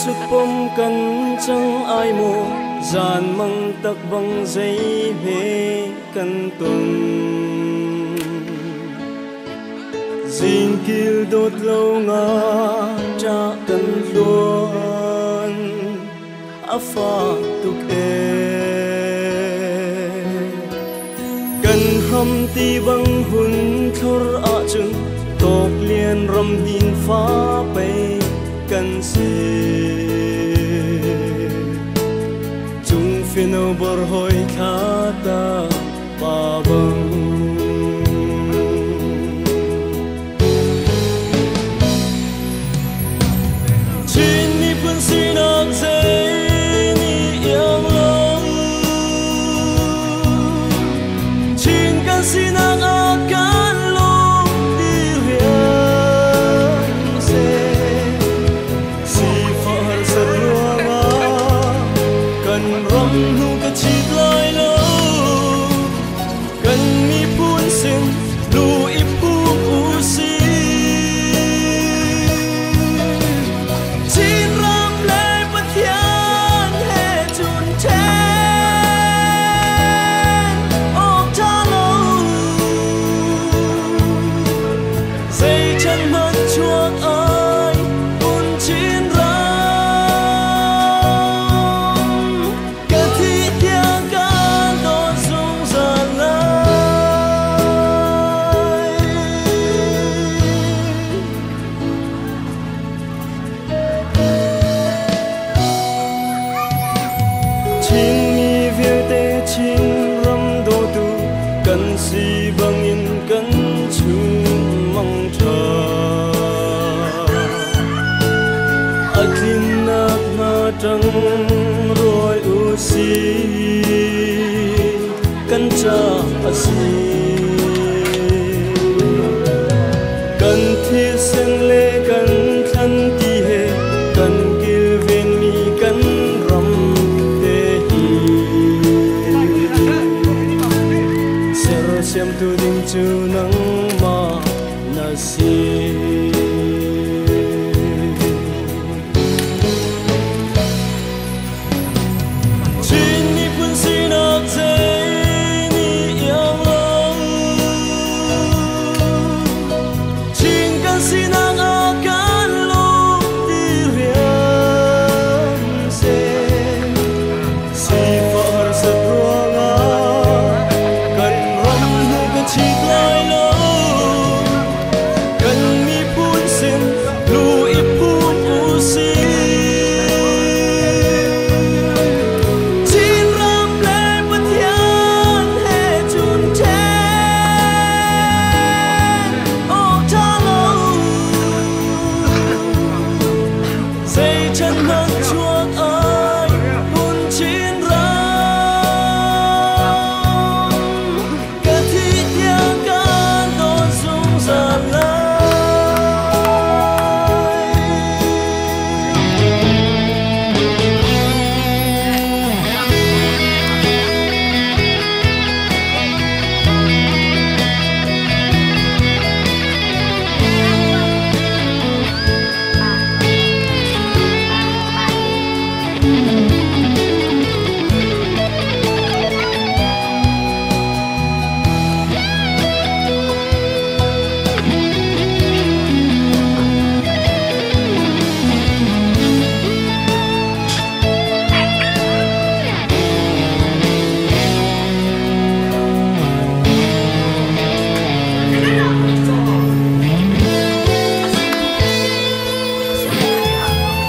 Sut pom kan cang ai maw, zan mang tak bang zei hme kan ton. Zingkil dawt lo nga cha kan hluan a fa tuk e. Kan ram ti bang hun thlor ahcun tawk lian ram hnin fa pei kan si. Chung fino bor hoi thla ta pa bang. Chin miphun sinak zei nih iang lo, Chin kan sinak a kan lung ti riam seh. Sifah harsat ruangah kan ram hnu ka chit lai lo, kan miphun sin lu i phum u si. Chin ram le Pathian he cun ṭhen awk ṭha lo, zei chan hmanh chuak ai un Chin ram, ka thi tiang kan dawt zungzal lai. Chin mi vialte Chin ram dawtu kan si bangin kan chung mang ṭha. A tlinnak hna ṭang ruai u si, kan ca a si. Kan thisen le kan thlan ti he kan kilven mi kan ram te hi. Sersiam tu ding cu nangmah na si. Chin miphun sinak zei nih iang lo, Chin kan sinak a kan lung ti riam seh. Sifah harsat ruangah kan ram hnu ka chit lai lo, kan miphun sin lu i phum u si. Chin ram le Pathian he cun ṭhen awk ṭha lo, zei chan hmanh chuak ai hun Chin ram, ka thi tiang kan dawt zungzal lai.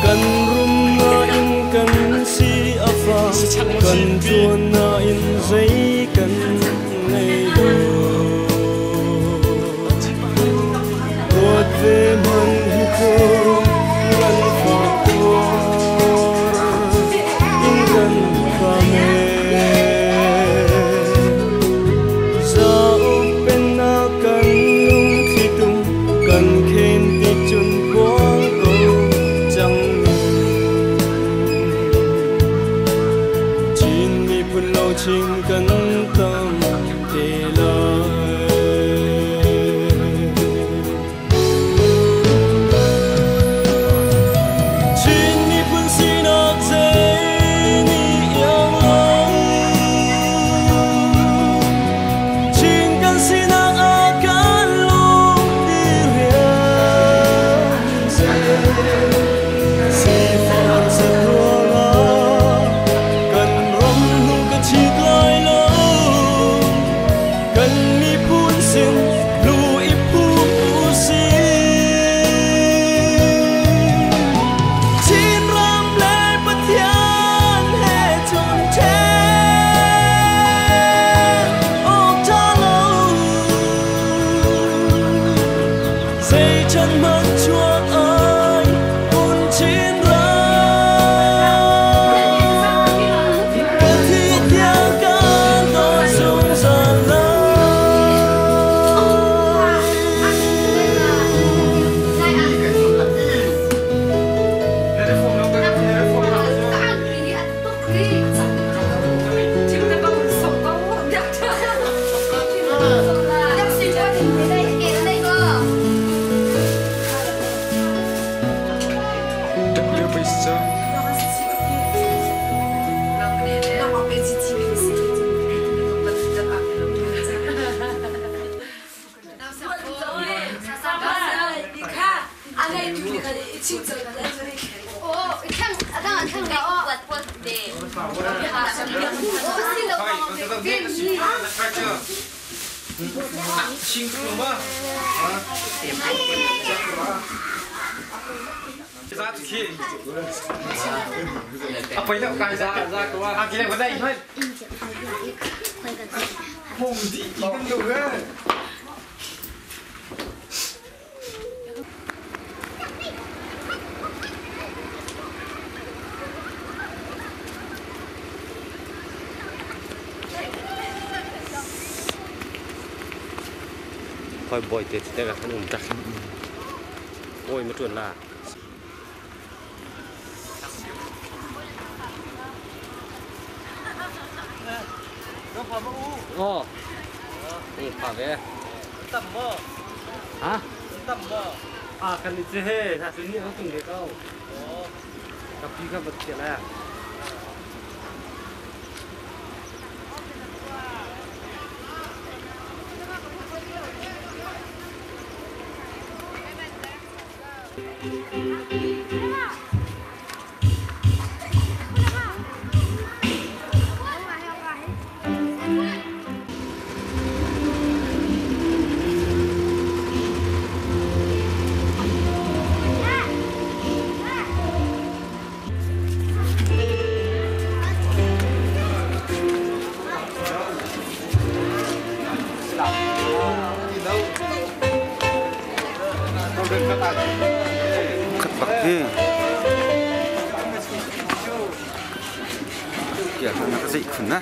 Kan rum nain kan si a fa, kan ṭuan nain zei kan ngei lo. Ruat ve hmanh hi cu kan fak tuar in kan hram e. Zauk pennak kan lungthli tum kan khen ti cun puang ko cang ning. Chin miphun lo chin kan tam te lai. Khoi bawi te te kan um tak. Bawi ma tuan la. Oh. Ni pa ve. Tam mo. Ha? Tam mo. Ah kan ni che he na sun ni ang tung de kau. Ka pi ka bat che la. Khat bak hi. Kia na ka zeih khun na.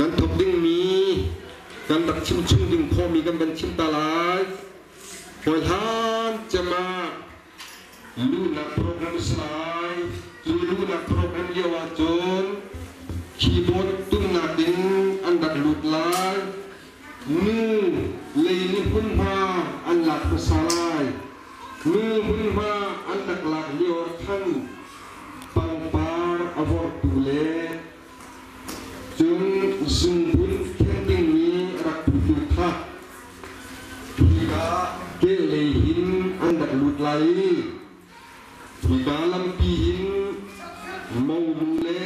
Kan thok dingmi kan rak chim chung ding khawhmi kan van chim ta lai. Hawi hlan cem ah luhnak program si lai. Cu luhnak program lio ahcun keyboard tumnak in an rak lut lai. Nu lei nih hmunhma an lak hmasa lai. Nu hmunhma an rak lak lio ah khan pangpar a vorhtu le cun zungbun khen dingmi a rak putu kha hika kehlei hin an rak lut lai i hika lampi hin monu le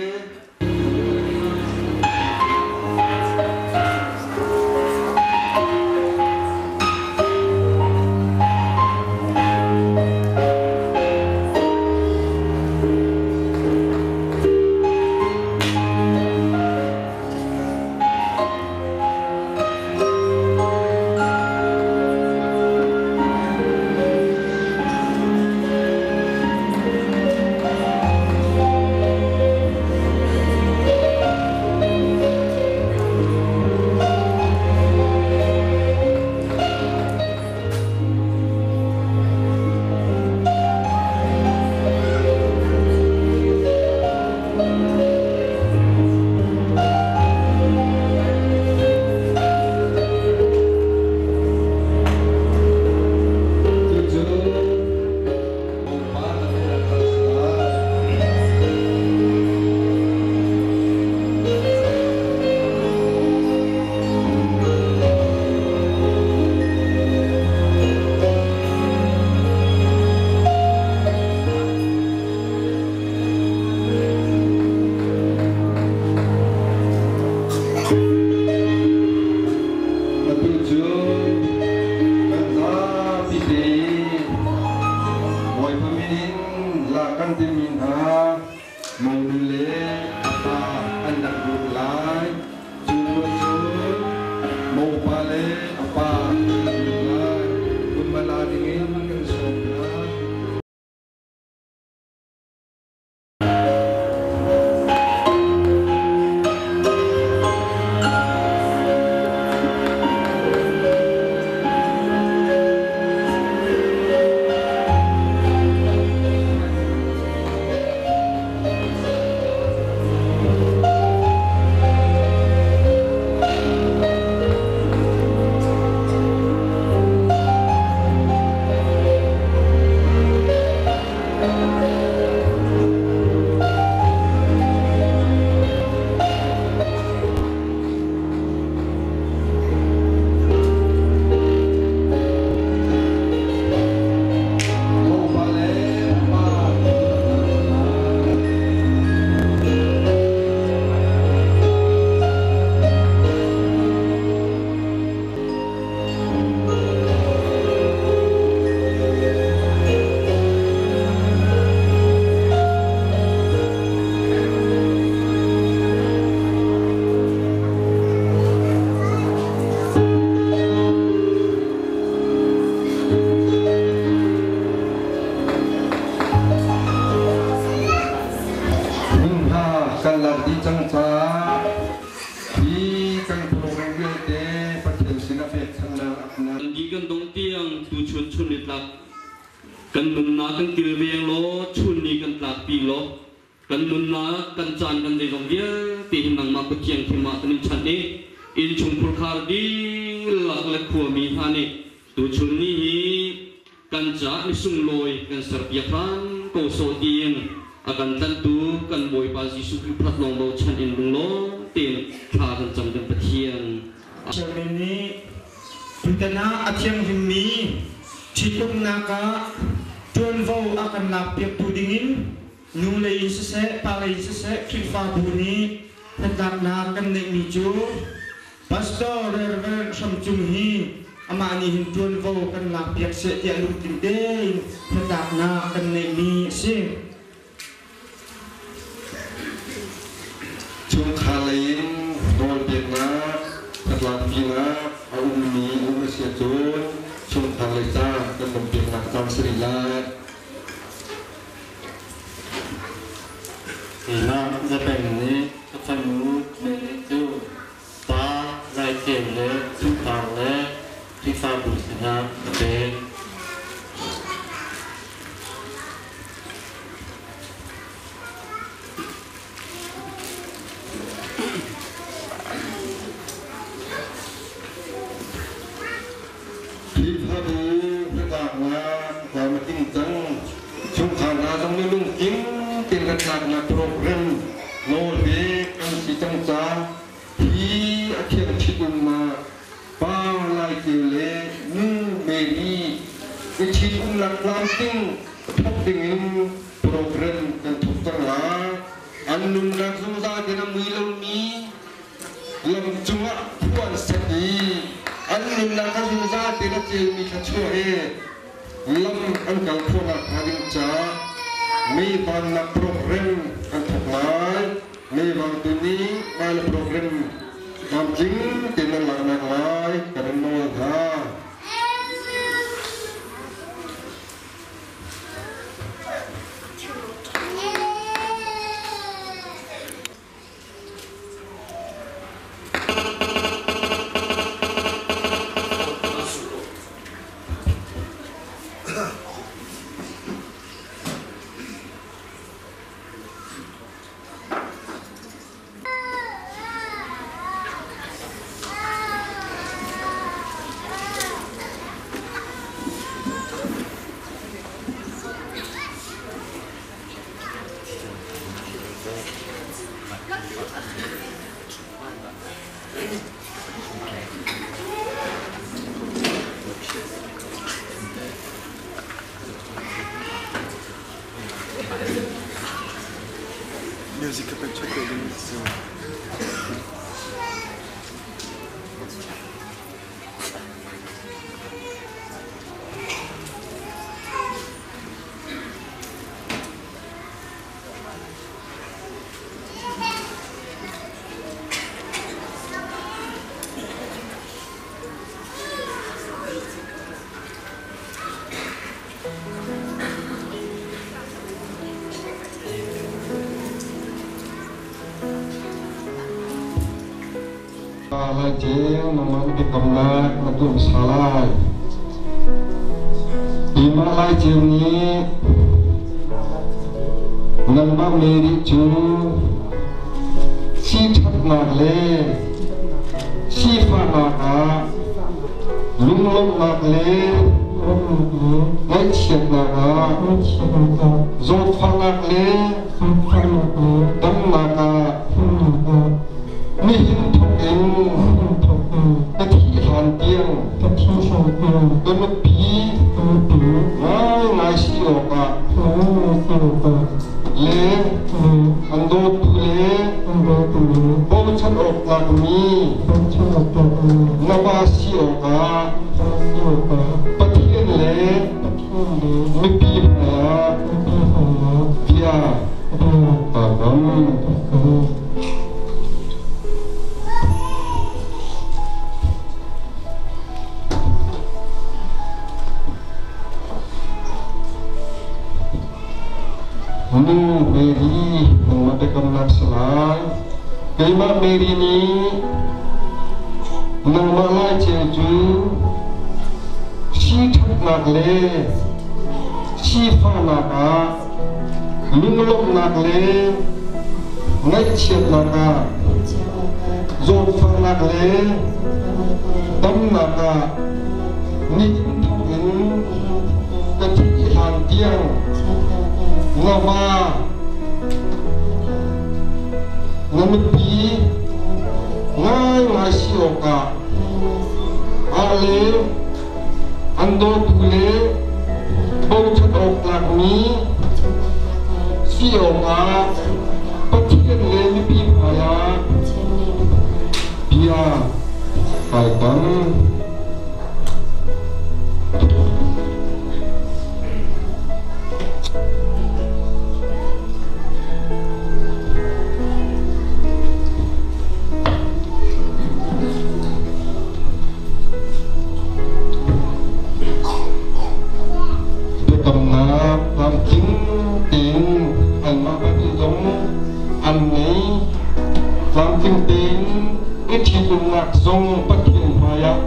Cucu Bawipa na min a si lai. Atu cu kan zapi tein Bawipa min in la kan timi hna monu le a pa an rak lut lai. Cu cun mopa le a pa an rak lut lai. Kumala dingin kan sawm hna. Mopa le pa Hmunhma kan lak dih cang caah hi kan program vialte Pathian sinah pekchanhnak Kan di kan dong tiang tuchun chun ni tlak kan nunnak kan kilveng law chun ni kan tlak pi law kan nunnak kan caan kan zeizong vialte hi nangmah Pathian thim ah kan in chanh i innchung phurkhar dihlak le khuami hna nih tuchun ni hi kan caah ni sunglawi kan serpiak hram ko sawh tiin a kan tlanhtu kan Bawipa Jesuh Khrih phat lawng bochan in lunglawm tein thla kan cam kan Pathian. Chairman nih tutan ah a thianghlimmi ṭhitumnak ah ṭuanvo a kan lakpiaktu dingin nu lei in siseh, pa lei in siseh Khrihfabu nih hnatlaknak kan neihmi cu Pastor Rev. Hram Cung hi amah nih hin ṭuanvo kan lakpiak seh tiah lungtling tein hnatlaknak kan neihmi a si. Chungkhar lei in nawlpeknak, hnatlakpinak a ummi um a si ahcun chungkhar lei ca kan bawmhpiaknak caan si rih lai. Keimah Zapeng nih ka fanu Mary cu Pathian le chungkhar le Khrihfabu sinah ka pek. Khrihfabu hnatlaknak tlam a tling cang. Chungkhar hna zong nih lungtling tein kan tlaknak program nawl pek an si cang caah hi a thiang ṭhitumnak pa Laikeu le nu Mary i ṭhitumnak tlamtling thawk dingin program kan thawk cang lai. An nunnak zungzal in a mui lomi lam cungah khua an sak i an nunnak a zungzal tein a ceumi thluachuah he lam an kal khawhnak hnga ding caah mei vannak program an thawk lai. Mei vangtu nih mah le program tlamtling tein nan laknak lai kan in nawl hna. Music ka check ding si. Lai ceu nangmah na biakamnak na tuah hmasa lai. Keimah Lai Ceu nih nangmah Mary cu siṭhatnak le sifahnak ah lunglawmhnak le ngaihchiatnak ah zawtfahnak le damnak ah nihin thawk in ka thih hlan tiang ka nupi ngaingai si awkah le an dawtu le bochan awk tlakmi na va si awkah Pathian le mipi hmaiah bia kaa kam. Nu Mary nangmah biakamnak si lai. Keimah Mary nih nangmah lai ceu cu siṭhatnak le sifahnak ah lunglawmhnak le ngaihchiatnak ah zawtfahnak le damnak ah nihin thawk in ka thih hlan tiang na va na nupi ngaingai si awkah ah le an dawtu le bochan awk tlakmi si awkah Pathian le mipi hmaiah bia kai kam. Biakamnak tlamtling tein anmah pahnih zong an ngei. Tlamtling tein i ṭhit. Ṭhitumnak zong Pathian hmaiah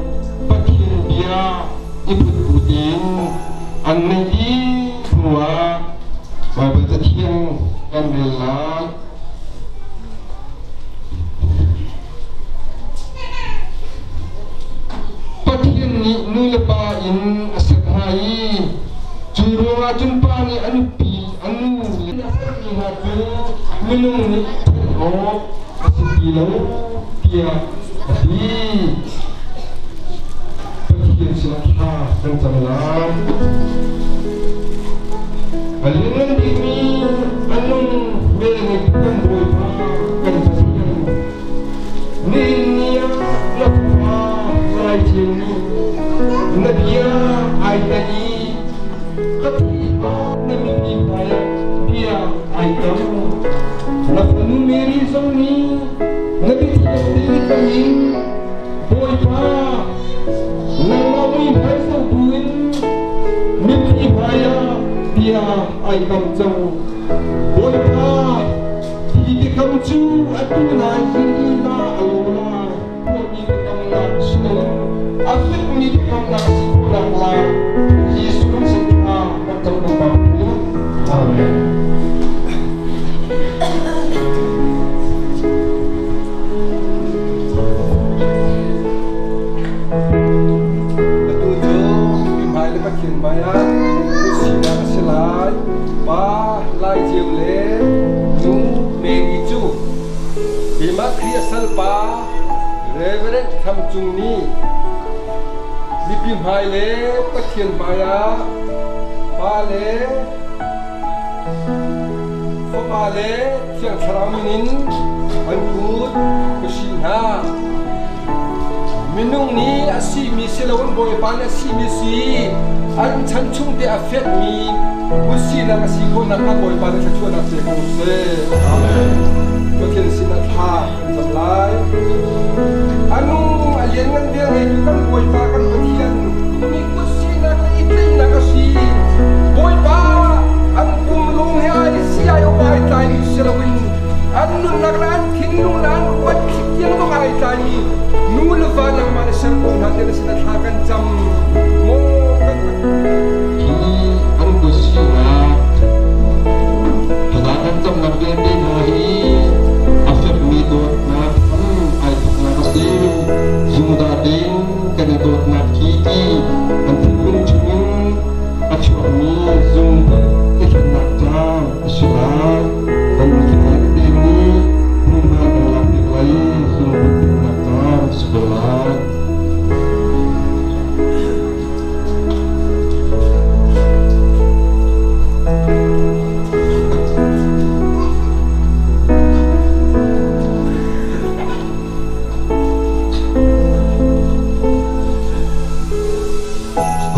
Pathian bia i put bu tein an neih dih hnuah Baibal Cathiang kan rel lai. Pathian nih nu le pa in a ser hna i cu ruangah cun pa nih a nupi a nu le a sermi hna cu minung nih ṭhen awk a si ti lo tiah a ti. Pathian sinah thla kan cam lai. A lianngan bikmi a nung velngeih kan Bawipa kan Pathian nihin ni ah na fapa Laiceu nih na bia ai tel i ka thih na mipi hmaiah bia ai kam. Na fanu Mary zong nih na biathiang te in Bawipa nangmah mui hmai buin mipi hmaiah bia ai kam cang. Bawipa, hi biakam cu atu nai hi lila a lo lai. Tuahmi biakamnak si loin a fekmi biakamnak si khawhnak lai Jesuh kan sin thla kan cam ko Amen. Atu cu mi hmai le Pathian hmai ah sinak a si lai. Pa Lai Ceu le nu Mary cu keimah Khrih a salpa Reverend Tham Cung nih mipi hmai le Pathian hmai ah Pa le Fapa le Thiang Thlarau min in an kut ka sih hna. Minung nih a simi si loin Bawipa nih a simi si an chan chung te a fekmi kutsinak a si khawhnak hnga Bawipa nih thluachuahnak pe ko seh. Amen. Pathian sinah thla kan cam lai. A nung a lianngan bia ngeitu kan Bawipa kan Pathian mi kutsinak le i tlaihnak a si. Bawipa an pum lung he ai si ai awk ai tlaimi si loin an nunnak le an thinlung le an ruat tiang zong ai tlaimi nu le va nangmah na ser ko hna tiah na sinah thla kan cam maw kan Hi an kutsinak thla kan camnak vialte hna hi a fekmi dawtnak ai thawknak a si. Zungzal tein kan i dawtnak hi ti an thinlung chungin a chuakmi zungzal i thlennak caan a si lai. Kan vialte nih hmunhma kan lak bik lai zungzal thlennak caan a si ko lai.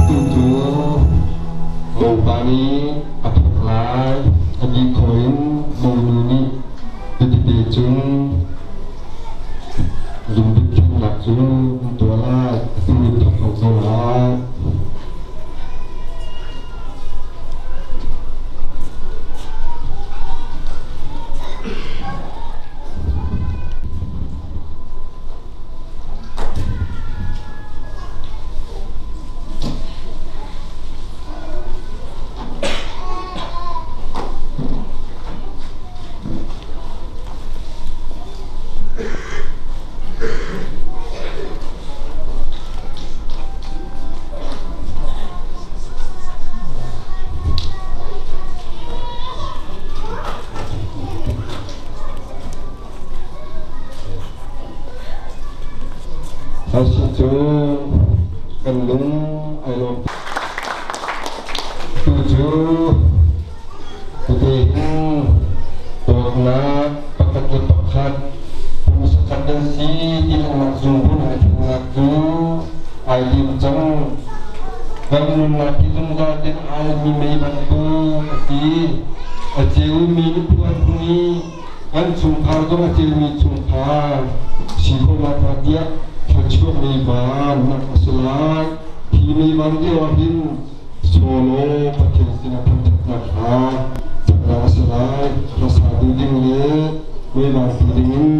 Atu cu mopa nih a thawk lai, a dih khawh in monu nih tete cun lungdip thlennak cu an tuah lai, atu in thawk ko ko lai. Asi cu kan lung ai lawm. Tu cu tute hin dawtnak pakhat le pakhat pumsakhat kan si ti nak zungbu na thingnak cu ai lim cang. Kan nunnak hi zungzal ten ai mi mei bantuk a si. A ceumi ni phuan phung i kan chungkhar zong a ceumi chungkhar si khawhnak hnga tiah thluachuah mei van nak a si lai. Hi mei van lio ah hin solo Pathian sinah thangṭhatnak hla caknak a si lai. Hlasa tu ding le mei van tu ding in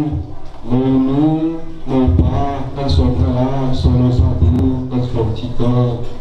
monu, mopa Law.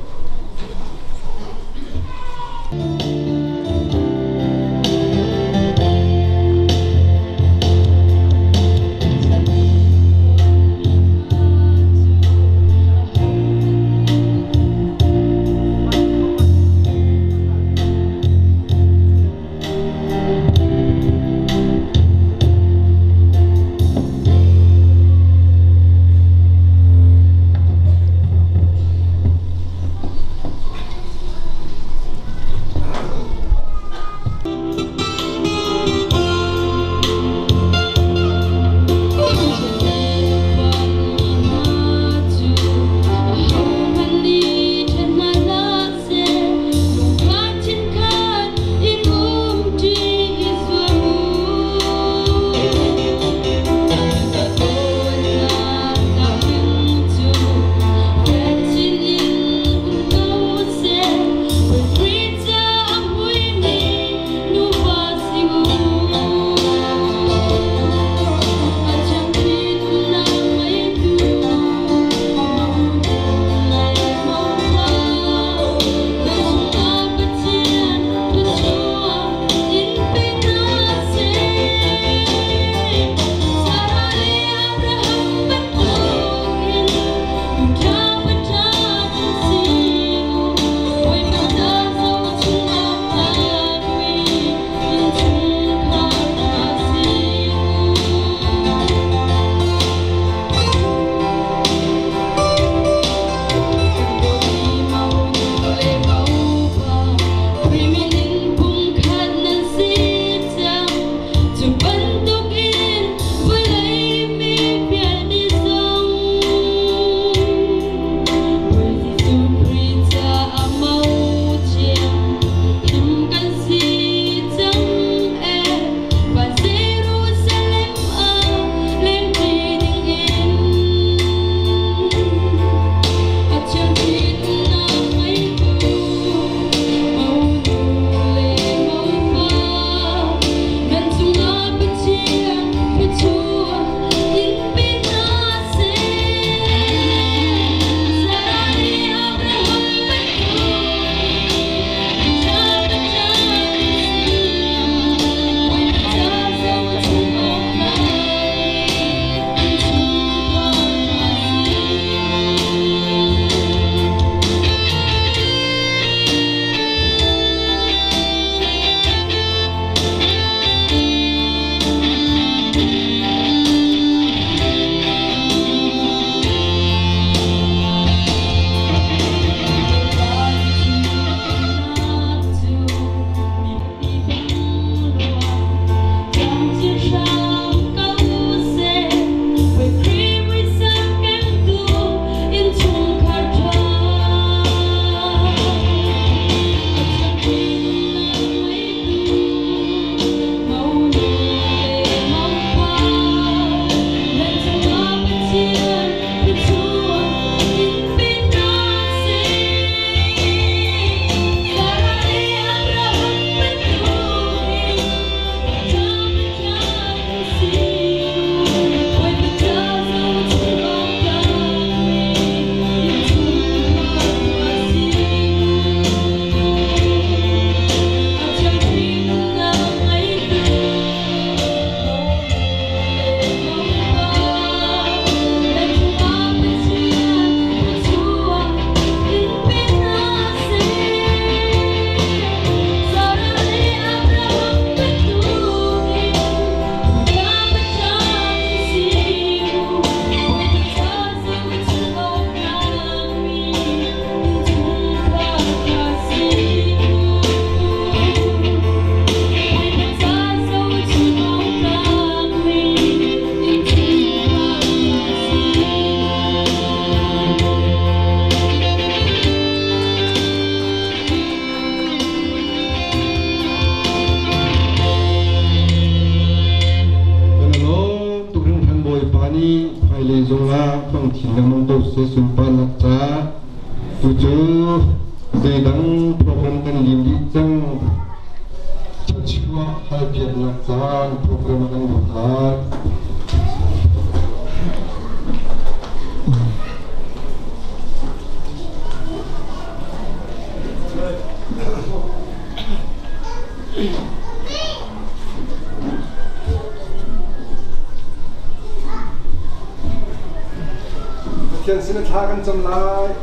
Pathian sin thla kan cam lai.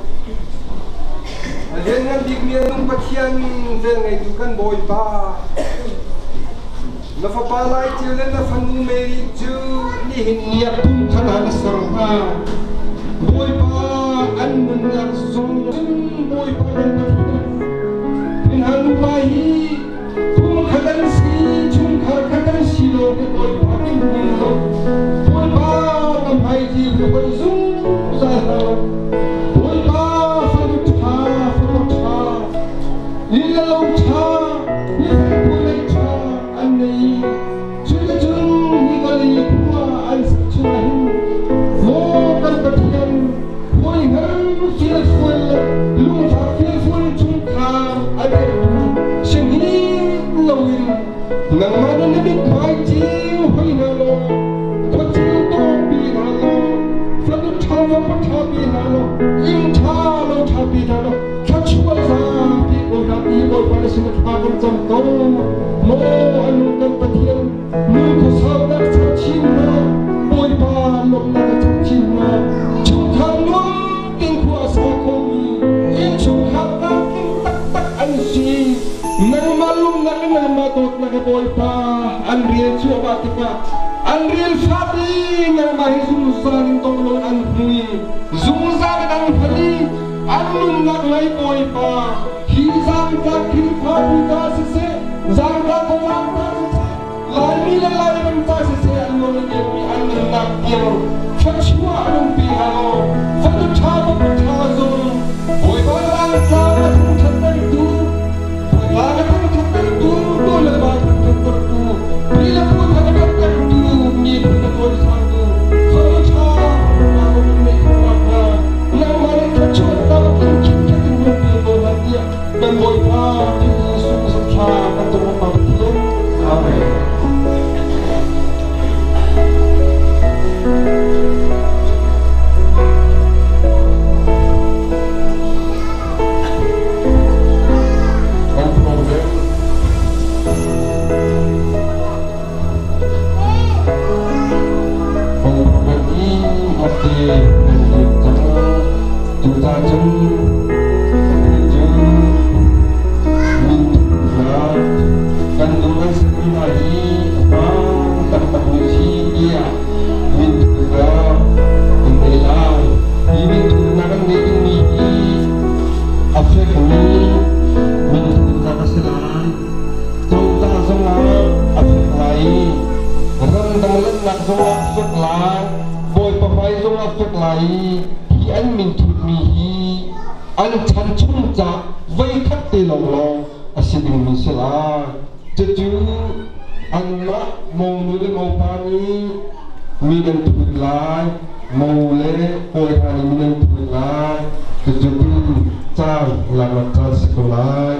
A lianngan bikmi a nung Pathian vel ngeitu kan Bawipa. Na fapa Lai Ceu le na fanu Mary cu nihin ni ah kum khat ah na ser hna. Bawipa an nunnak zong Bawipa kan Pathian. Hi hna nupa hi kum khat an si, chungkhar khat an si lo ka Bawipa kin hmun lo. Bawipa ka hmai ti ka hoi zungzal hna lo. Bawipa fanu ṭha, fapa ṭha, inn le lo ṭha, an nei. Cuticun hi vawlei khua an sak chungah hin maw kan Pathian hawihngar fialfual le lungfak fialfual chungkhar a dirhtu sihni loin nangmah na mithmai ceu hoi hna law khuaceu tawpi hna law fanu ṭha fapa ṭha pe hna law inn ṭha lo ṭha pe hna law thluachuah zapi ko hna ti Bawipa na sin thla kan cam ko. Maw anu kan Pathian nun khuasaunak chap chin hna, Bawipa lawmhnak a chap chin hna. Chungkhar nuam tein khua a sa khomi innchungkhar tlamtling taktak an si. Nangmah lungnak le nangmah dawtnak he Bawipa an rial cuahmah tikah an rial fate nangmah he zungzal in dong loin an hmui, zungzal in an hngal i an nunnak lei Bawipa hi zaangtlak Khrihfabu ca siseh zaangtlak khualang ca siseh Laimi le Lairam ca siseh an nawl a ngelmi an nunnak tiang thluachuah an um pi hna law fanu ṭha fapa ṭha zong Bawipa zaangtlang a thangṭhattertu Bawipa a thangṭhattertu nu le pa thangṭhattertu pi le pu thangṭhattertu miphun a cawisangtu fanu ṭha fapa ṭha zong in neih khawh nakhnga nangmah nih thluachuahnak tling khitkhet in run pe ko hna tiah kan Bawipa Jesuh thla kan cam pa Pathian. Amen. Kan program Kan i ate kan liam cang. Cucaah cun cu minthutnak kan duh kan simi hna hi a hmaan taktakmi si tiah minthutnak kan ngei lai. Hi minthutnak kan ngeih dingmi hi a fekmi minthutnak a si lai. Cozah zongah a fek lai i ramdang lannak zongah a fek lai, Bawipa hmai zongah a fek lai i hi an min thutmi hi an chan chung ca voikhat te lawnglawng a si dingmi si lai. Cucu anmah monu le mopa nih mi nan thut lai, mo le hawi hna nih mi nan thut lai. Cucu tu caan laknak caan si ko lai.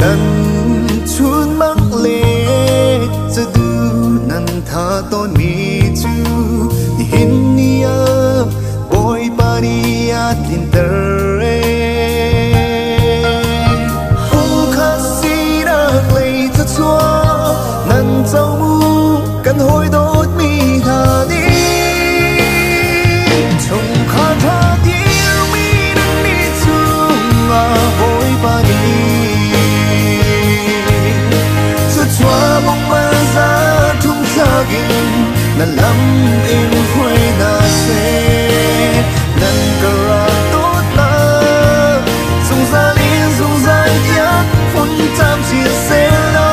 Nan chun mang le cadu nan tha tawn mi cu nihin ni ah Bawipa nih a tlinter Pumkhat sinak lei thluachuah nan co mu kan hawi dawtmi hna nih chungkhar ṭha dirmi nan nih cungah Bawipa nih thluachuah mong za thum thlak in na lam in hruai hna seh. Nan ka rak dawtnak zungzal in zungzal tiang hmun camcin sehlaw.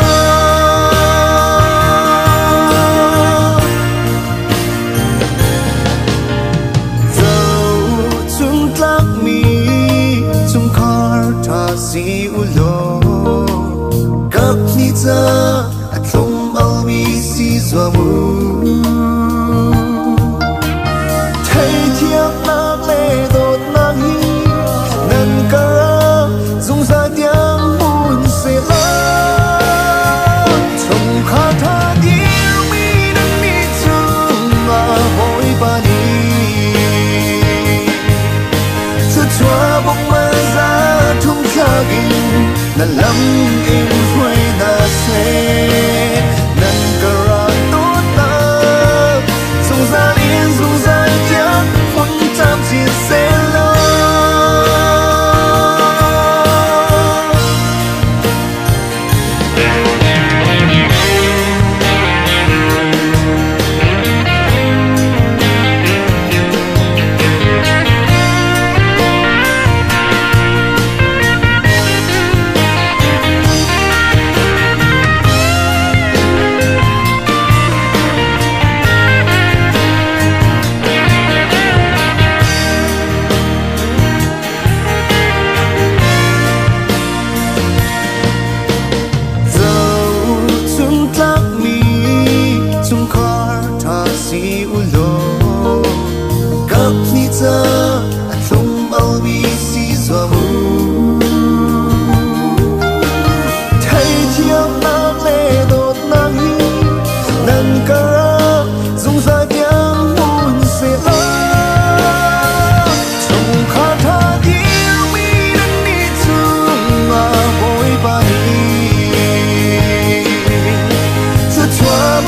Zohchuntlakmi chungkhar ṭha si u law kaphnih ca a thlum almi si zuam u. Theithiamnak le dawtnak hi nan karah zungzal tiang hmun sehlaw. Chungkhar ṭha dirmi nan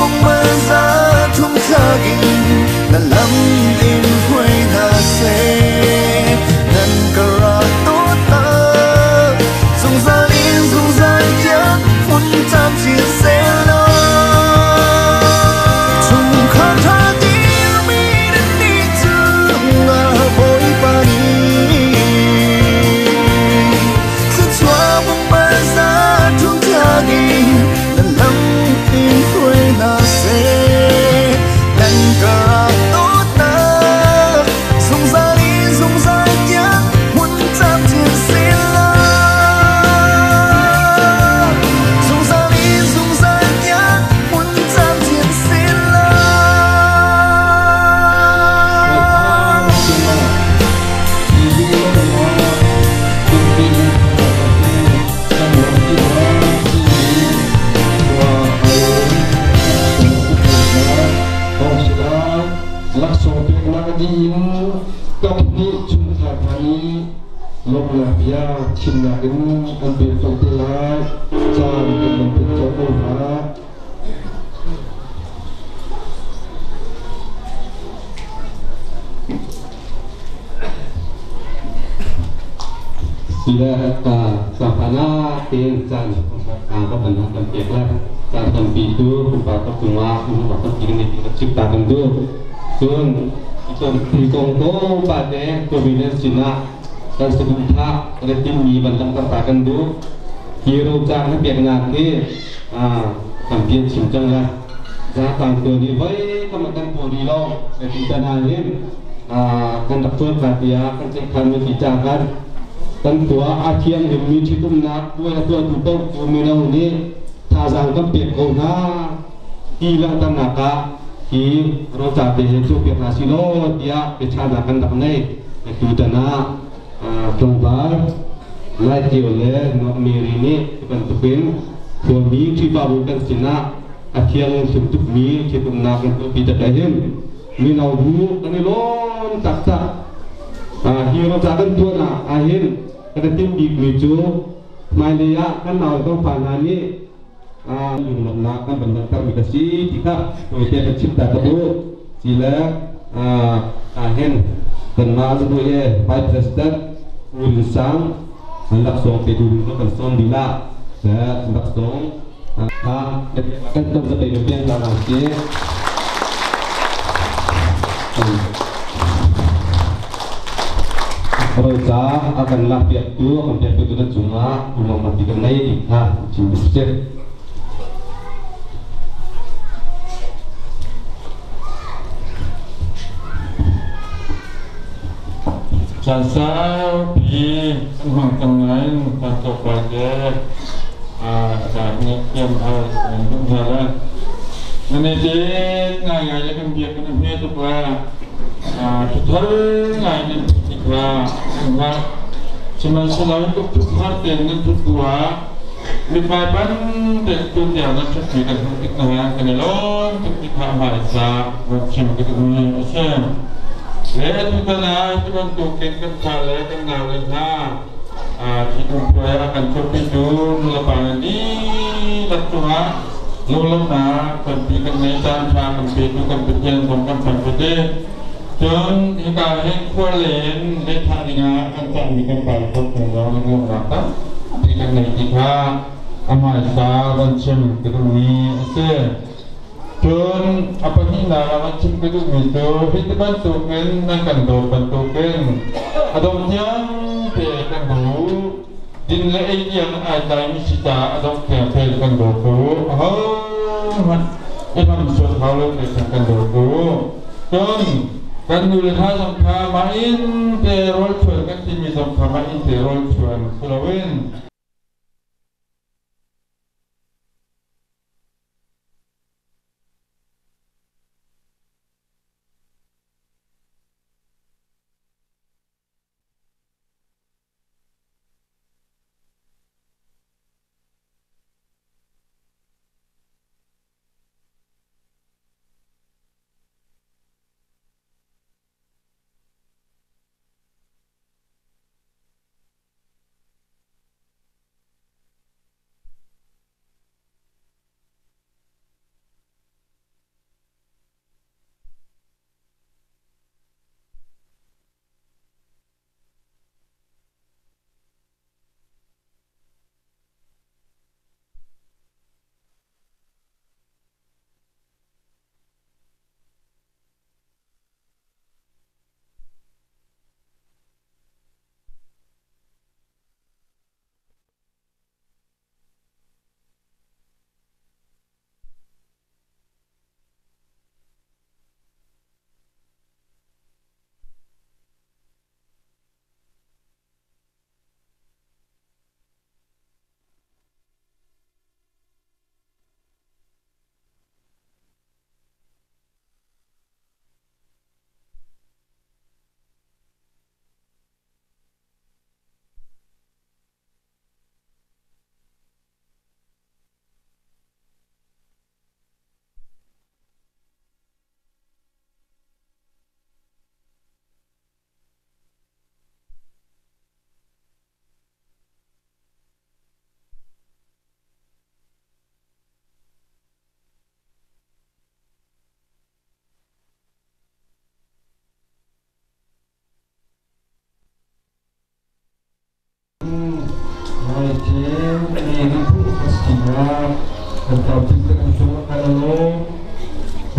bang malza thum thlak in na lam in hruai hna seh. Nan ka rak dawtnak zungzal in zungzal tiang hmun camcin sehlaw. Chungkhar ṭha dirmi nan nih cungah Bawipa nih thluachuah bang malza thum thlak in na lam in hruai hna seh. Nan ka rak dawtnak zungzal in zungzal tiang hmun camcin sehlaw. Zungzal in zungzal tiang hmun camcin sehlaw. Laksawng peknak dih in kaphnih chungkhar hna nih lawmhnak bia chimnak in an pek colh te lai. Caan kan van pek colh ko hna. Sila safana ten caan ka ban kan pek la caan tampi tu pupa ka cungah um ka ti ni ka chip ta kan du cun itom ti kong ko pa te providence sinah kan sabun tha kan tim mi ban lang ta kan du hero cang na pek nak hi kan pian chim cang la za tang to ni voi kam kan po ni lo ti ta na hin kan rak tuan ka tia kan cek khan mi ti cha kan kan tua a thiang lim mi ṭhitumnak puai a tuahtu paoh cu mino nih thazaang kan pek ko hna ti langhternak ah hi roca te hi cu pek hna si law tiah biachahnak kan rak nei. Tutan ah tlangval Lai Tio le Mary nih hi bantukin khuami Khrihfabu kan sinah a thiang hrim tukmi ṭhitumnak kan tuahpi tak ahhin mino bu kan i lawm taktak. Hi roca kan tuah ah ahhin kan i timh bikmi cu hmailei ah kan nau le kan fa hna nih lunglawmhnak kan van langhtermi ka si ti kha tawite kan chim ta ka duh. Ci le ahhin kanmah zabu ye Vice President U Rin Sang an laksawng petu ding kan sawm dih la. Laksawng kan kan zapei pian ta na si. Roca a kan lak piaktu a kan piaktu tu kan cungah ulawmnak ti kan nei ti kha chim si. Caan saupi kan hmang cang nain caan tlawmpal te caan hi thiam hal kan duh hna le nan i tet ngaingai le kan biak kan i hme tuk le thuthar ngai nan ti kha kan hngalh. Sihmanhsehlaw tuk thuthar tein nan thut bu ah mithmai pan tein tu tiang nan ṭhatmi kan hmuh tik hna kan i lawm tuk ti kha hmaisa van chim ka duhmi a si. Le tutan ah hi bantukin kan fa le kan naule hna ṭhitum puai ah kan chuahpitu nulepa nan dihlak cungah lunglawmhnak tampi kan ngei caan ṭha kan petu kan Pathian zong kan thangṭhat i cun hika hin khual in lehthah dingah kan cahmi kan pa le zong lunglawmhnak tampi kan ngei ti kha a hmaisa van chim ka duhmi a si. Cun a pahnihnak ah van chim ka duhmi cu hi ti bantukin nan kan dawt bantukin a dongh tiang te kan daw u. Din le ei tiang ai tlaimi si caah a dongh tiang te kan daw ko u. Ahohmanh i hlam sual hau lo te khan kan daw ko u. Cun kan nu le hna zong kha mah inn te rawl chuan kan timi zong kha mah inn te rawl chuan si loin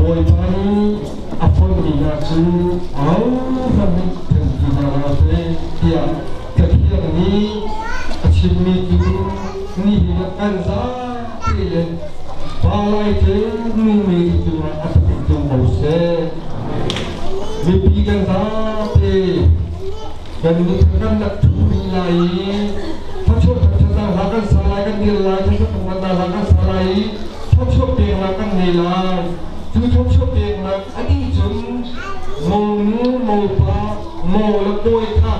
Bawipa nih a fonhmi hna cu ahohmanh nih then ti hna hlah seh tiah Cathiang nih a chimmi cu nihin ah kan zapi le pa lai cu nu Mary cungah a tluk tlung ko seh. Mipi kan zapi kan nih kan rak ṭhu rih lai i thluachuah thangṭhatnak hla kan sa lai, kan dir lai, thangṭhat thangṭhatnak hla kan sa lai i thluachuah peknak kan ngei lai. Cu thluachuah peknak a dih cun monu, mopa, mo le kawi kha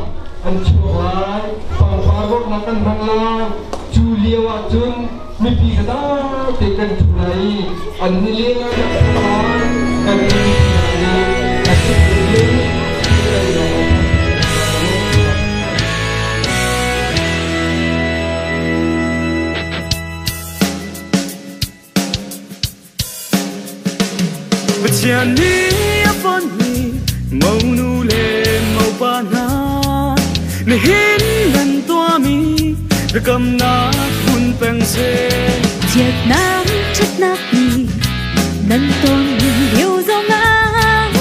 an chuak lai, pangpar vorhnak kan hmang lai. Cu lio ah cun mipi kha dai kan ṭhu lai i an nileng ah kan ṭhu lai, kan mipi hna nih a si kan lawng. Pathian nih a fonhmi monu le mopa hna nihin nan tuahmi biakamnak hmun peng seh. Chiatnak ṭhatnak nih nan ton lio zongah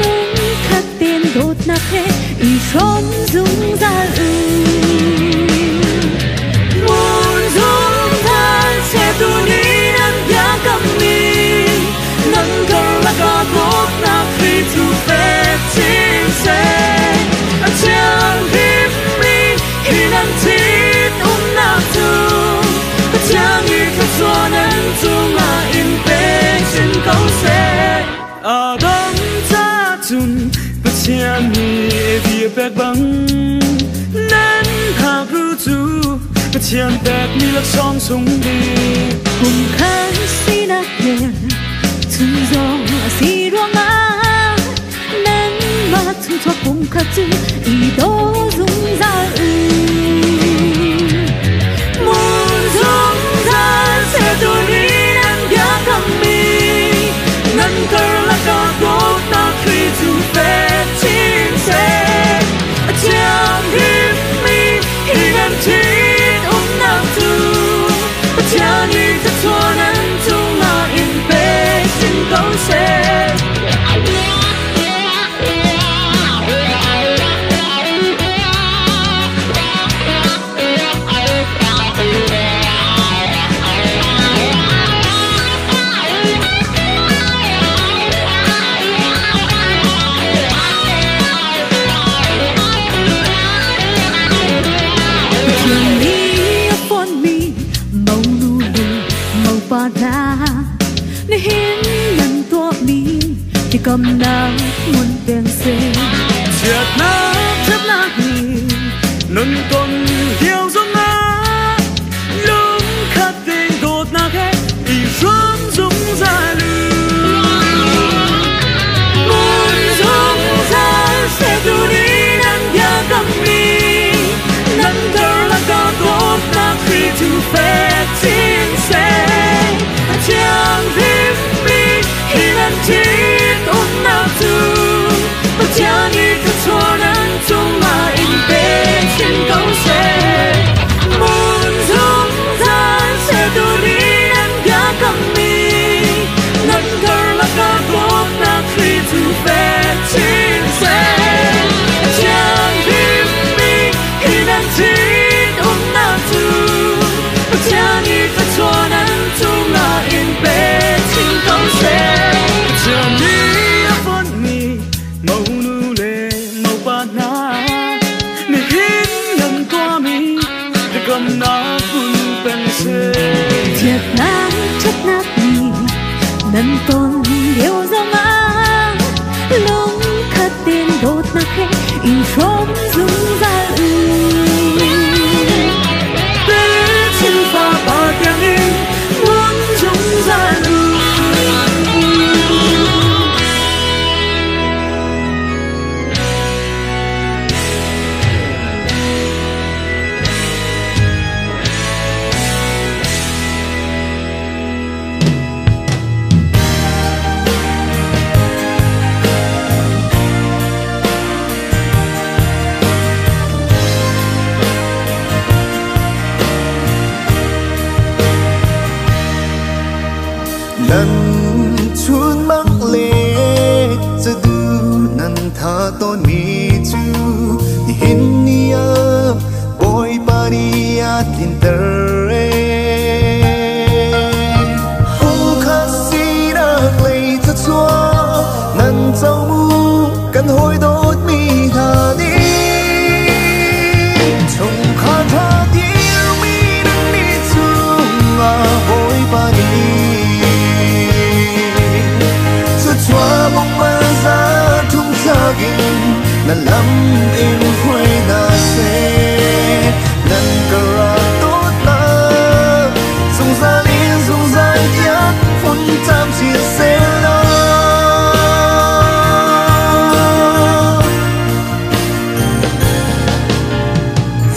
lungkhat tein dawtnak he i hrawm zungzal u. Mun zungzal seh tuni nan biakammi nan karlak ah dawtnak thli cu fek chin seh. A thianghlimmi hi nan ṭhitumnak cu Pathian nih thluachuah nan cungah in pe chin ko seh. Adam ca cun Pathian nih bia pek bang nan hngakru cu Pathian pekmi laksawng sung bik. Kumkhat sinak vel chung zong a si ruangah nanmah chungchuak pumkhat cu i daw zungzal u. Mun zungzal seh tuni nan biakammi nan karlak ah dawtnak hri cu fek chin seh. A thianghlimmi hi nan ṭhitumnak cu Pathian nih thluachuah nan cungah in pe chin ko seh. Pathian nih a fonhmi monu le mopa hna nihin nan tuahmi biakamnak hmun peng seh. Chiatnak ṭhatnak nih nun ton lio zongah lungkhat tein dawtnak he i hrawm zungzal u. Mun zungzal seh tuni nan biakammi nan karlak ah dawtnak hri cu fek chin seh. A thianghlimmi hi nan ṭhitumnak cu Pathian nih thluachuah nan cungah in pe chin ko seh. Mun zungzal seh tuni nan biakammi nan karlak ah dawtnak hri cu fek chin seh. A thianghlimmi hi nan ṭhitumnak cu Pathian nih thluachuah nan cungah in pe chin ko seh. Pathian nih a fonhmi monu le mopa hna nihin nan tuahmi biakamnak hmun peng seh. Chiatnak ṭhatnak nih nan ton lio zongah lungkhat tein dawtnak he i hrawm zungzal u. Techin fapa tiangin mun zungzal u. Kan hoi dawt mi hna nih chungkhar ṭha dirmi nan nih cungah Bawipa nih thluachuah bawmh za thum thlak in na lam in hruai hna seh. Nan ka rak dawtnak zungzal in zungzal tiang hmun camcin sehlaw.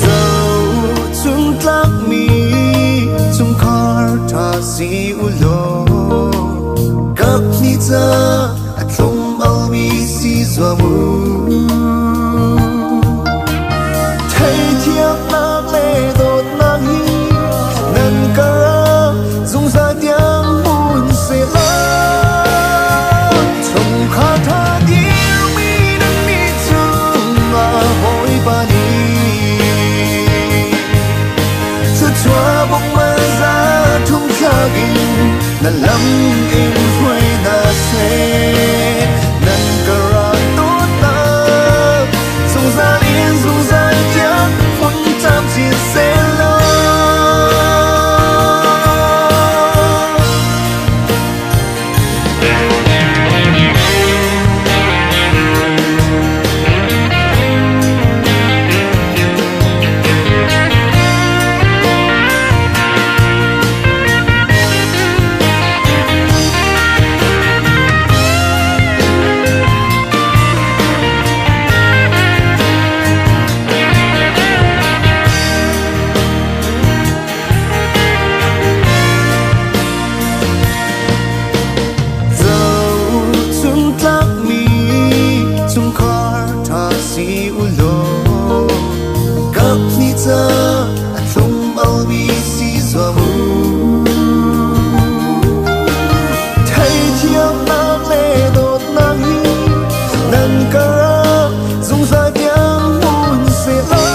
Zohchuntlakmi chungkhar ṭha si u law, kaphnih ca a thlum almi si zuam u. Theithiamnak le dawtnak hi nan karah zungzal tiang hmun sehlaw. Chungkhar ṭha dirmi nan nih cungah Bawipa nih thluachuah bawmh za thum thlak in na lam in hruai hna seh. Nan ka rak dawtnak zungzal in zungzal tiang hmun camcin sehlaw. Zohchuntlakmi chungkhar ṭha si u law, kaphnih ca a thlum almi si zuam u. Theithiamnak le dawtnak hi nan karah zungzal tiang hmun sehlaw.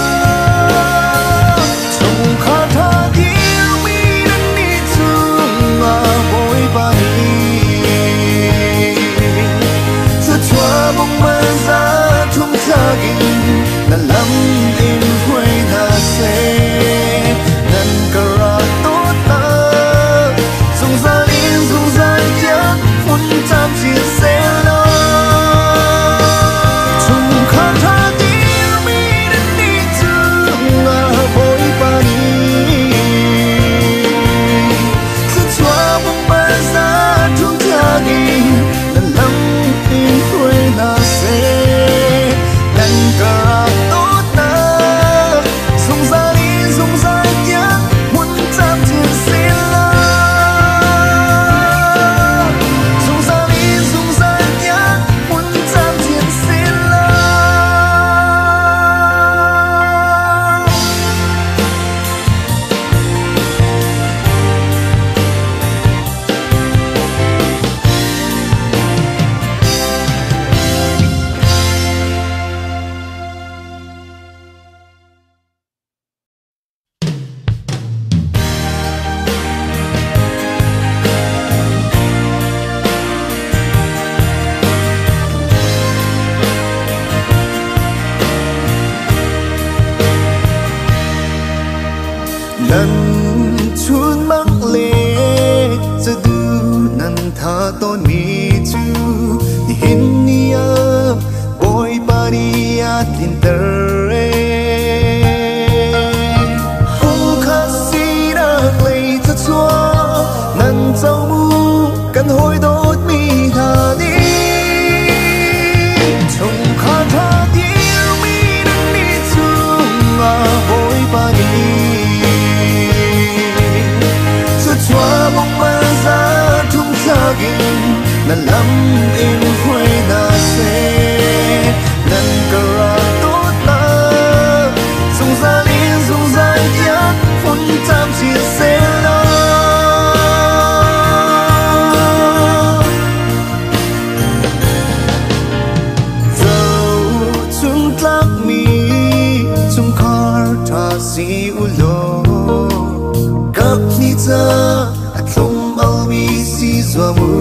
Chungkhar ṭha dirmi nan nih cungah Bawipa nih thluachuah bawmh za thum thlak in na lam in hruai hna seh. Nan ka rak dawtnak zungzal in zungzal tiang hmun camcin sehlaw. Chungkhar ṭha dirmi nan nih cungah Bawipa nih thluachuah bawmh za thum thlak in na lam in hruai hna seh. Nan ka rak dawtnak zungzal in zungzal tiang hmun camcin sehlaw. Zungzal in zungzal tiang hmun camcin sehlaw. Nan chun mang le cadu nan tha tawn mi cu nihin ni ah Bawipa nih a tlinter e. Pumkhat sinak lei thluachuah nan co mu kan hawi dawtmi hna nih. Chungkhar ṭha dirmi nan nih cungah Bawipa nih thluachuah bawmh za thum thlak in na lam in hruai hna seh. Nan ka rak dawtnak zungzal in zungzal tiang hmun camcin sehlaw. Zohchuntlakmi chungkhar ṭha si u law, kaphnih ca a thlum almi si zuam u.